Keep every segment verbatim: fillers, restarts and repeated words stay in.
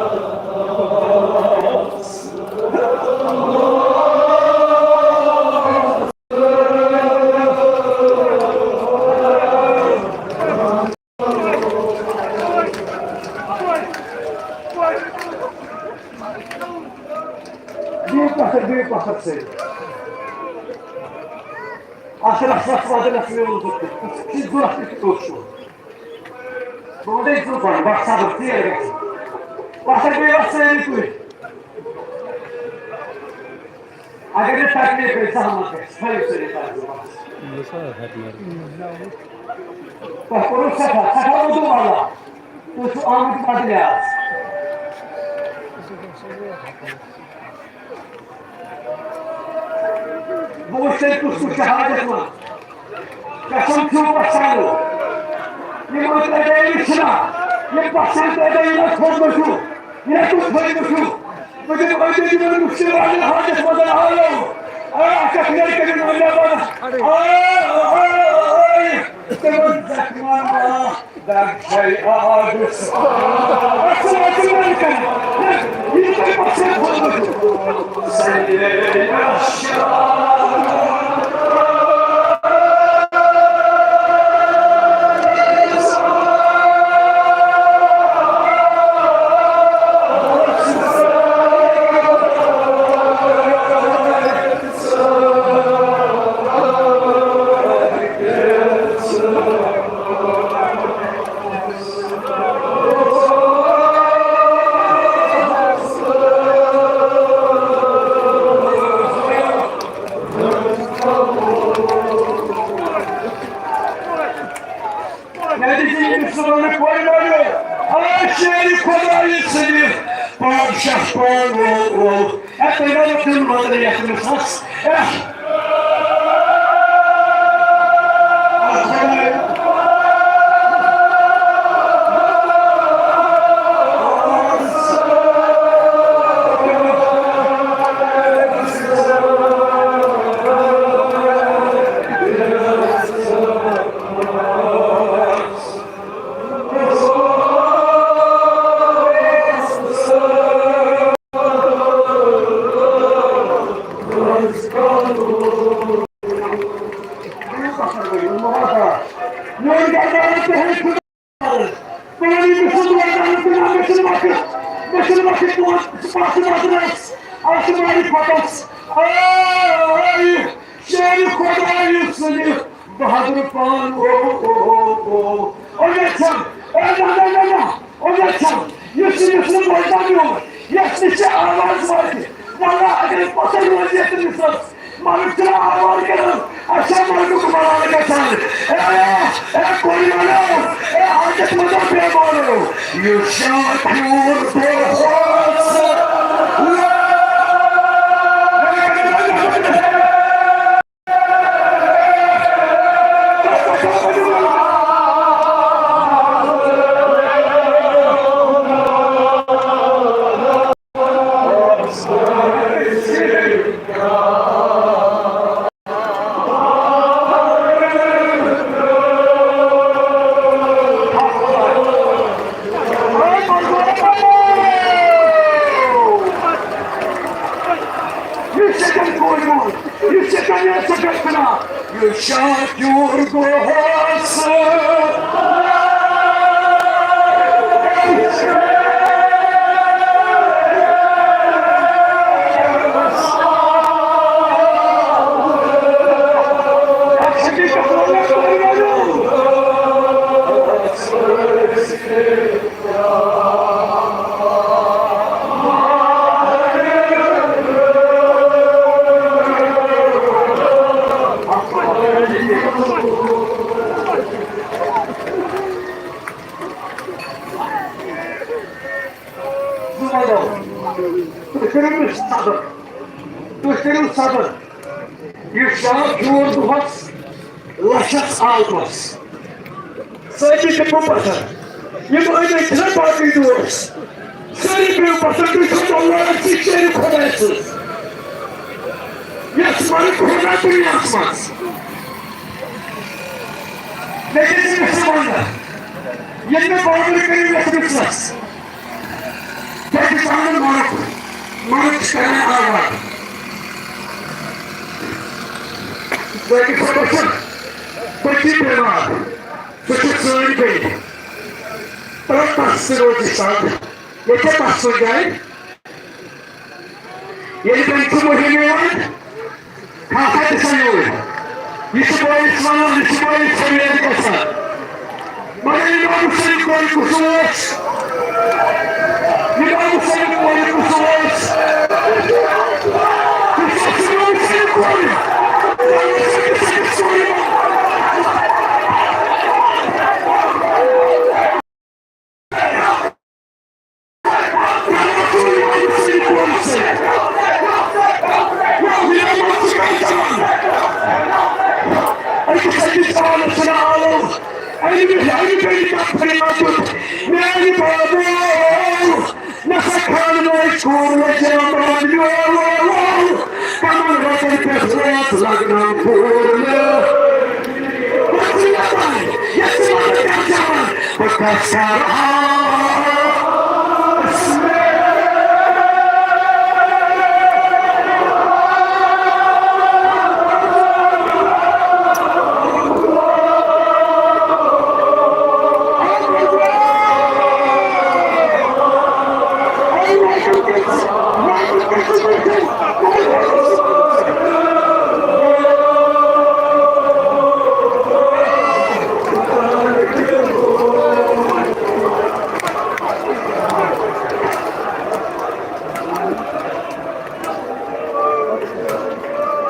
بِہِو پتھر، بِہِو پتھر سٲری۔ اَتھ رَس رَس وَدٕ رَس مےٚ ووٚن، بہٕ چھُس ضوٚرَتھ تہِ کیُتھ چھُ۔ بہٕ وَنَے زٕ بَنہٕ، بَس صبر، ژیر گژھِ۔ پتھر بِہِو اَتھ سٲری تُہۍ۔ اگر یہِ تکلیف گژھِ، زحمت گژھِ، تھٲیِو سٲری تَتھ زٕ بَس۔ تۄہہِ کوٚروٕ سٮ۪ٹھاہ، سٮ۪ٹھاہ وُضوٗ والا۔ تُہۍ چھِو آمٕتۍ بدلہِ آز۔ بہٕ وٕچھٕ تۄہہِ کُس کُس چھُ حاجت منٛد۔ قسم چھُو پَژھانو۔ یِم أتۍ أتۍ چھِنا، یِم پَژھان تہِ أتۍ أتۍ تھوٚد چھُو۔ یہِ تُہۍ تھوٚد چھُو۔ بہٕ دِمہٕ أتۍ أتۍ یِمَن مُشکِل والٮ۪ن حاجت منٛز آلو۔ آ، اَکھ اَکھ لٔڑکہٕ دِمہٕ أتۍ نٮ۪بر۔ آ، آ، آ، آ، تِمَن زخمَن آ۔ نبی جی، ییٚمِس نہٕ وَنہٕ کورِ وَنہٕ، آ، شیرِ خۄدایہِ سٕنٛدِ پادشاہ پانہٕ وول۔ اے، تُہۍ ما وۄتھِو نظرِ یَتھ أمِس ہَس؟ اے۔ شیرِ خۄدایہِ سٕنٛدِ بہادُر پان۔ او، او، او، او۔ او یَژھان، اے نہ، نہ، نہ، نہ۔ او یَژھان، یُس یہِ، یُس نہٕ بوزان اوس، یَتھ نِش چھِ آواز واتہِ۔ واللہ، اگر أسۍ پَتھر روزِ یَتھ نِش، مَرُن چھُنہ آوار کَران، اَسہِ چھا مَرنُک مَران گژھان؟ اے، اے، کورِ والو، اے، حاجت مندو، بیمارو، یہِ چھا پیوٗر دۄہَس؟ تُہۍ کٔرِو مےٚ صبر۔ تُہۍ کٔرِو صبر۔ یہِ شام پھیوٗر دۄہَس لَچھَس عالمَس۔ سٲری بِہِو پَتھر۔ یِم أنٛدۍ أنٛدۍ چھِنہ باقٕے دوس، سٲری بِہِو پَتھر۔ تُہۍ چھِو اللہ سۭتۍ، شیرِ خۄداے سۭتۍ۔ یَس مَرٕ خۄدا دُنیاہَس منٛز۔ لیکن یہِ چھُ وَنان، ییٚلہِ مےٚ بابر کٔرِو یَتھ مِثلَس۔ پنُن مُلک، مُلک چھُ کران آباد۔ تۄہہِ چھُ پتہ، پٔتِم بٮ۪مار، سُہ چھُ سٲنۍ بیٚنہِ۔ تَتھ، تَتھ سۭتۍ روزِ سَتھ۔ ییٚتہِ چھےٚ تَتھ سۭتۍ جاے۔ ییٚلہِ تٔمۍ سُہ مُہِم یِوان، کھسان تہِ سا یوٗرۍ۔ یہِ چھُ بٲیِس وَنان، یہِ چھُ بٲیِس فریاد گژھان۔ مگر اِمام حُسین کورِ کُس اوس؟ اِمام حُسین کورِ کُس اوس؟ کُس اوس اِمام حُسین کورِ؟ میانہِ بابو، نسا کھانہٕ وٲلۍ کوٗر لٔجہِ رمضان میول۔ تِمن رۄپین پٮ۪ٹھ رٲژ لگناو پوٗرٕ۔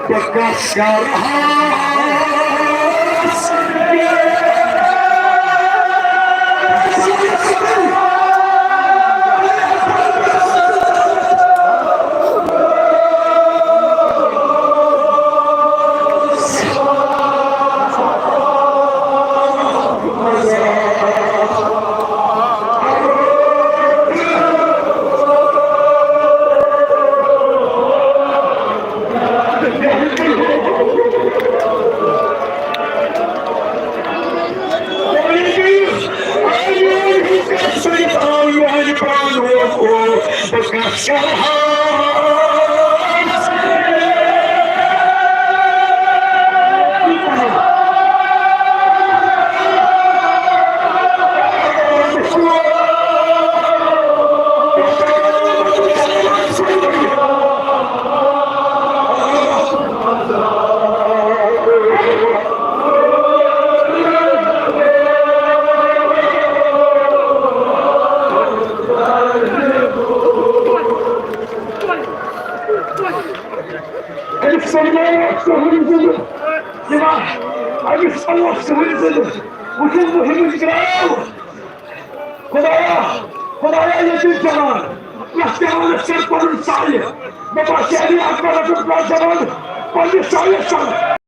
بہٕ کَتھ کَرٕ آز؟ بہٕ کَس کَرٕ آز؟ أمِس سمجھاو اکھ سہوٗلۍ زِندٕ، یِوان أمِس اوس سہوٗلۍ زِندٕ، وٕچھِو مُہِمٕچ گرٛاو۔ خدایا، خدایا، ییٚتہِ جوان، پرٛٮ۪تھ جوانَس کر پنُن سایہِ۔ مےٚ باسے علی اکبر رَٹُن پرٛٮ۪تھ جوان پننہِ سایہِ سان۔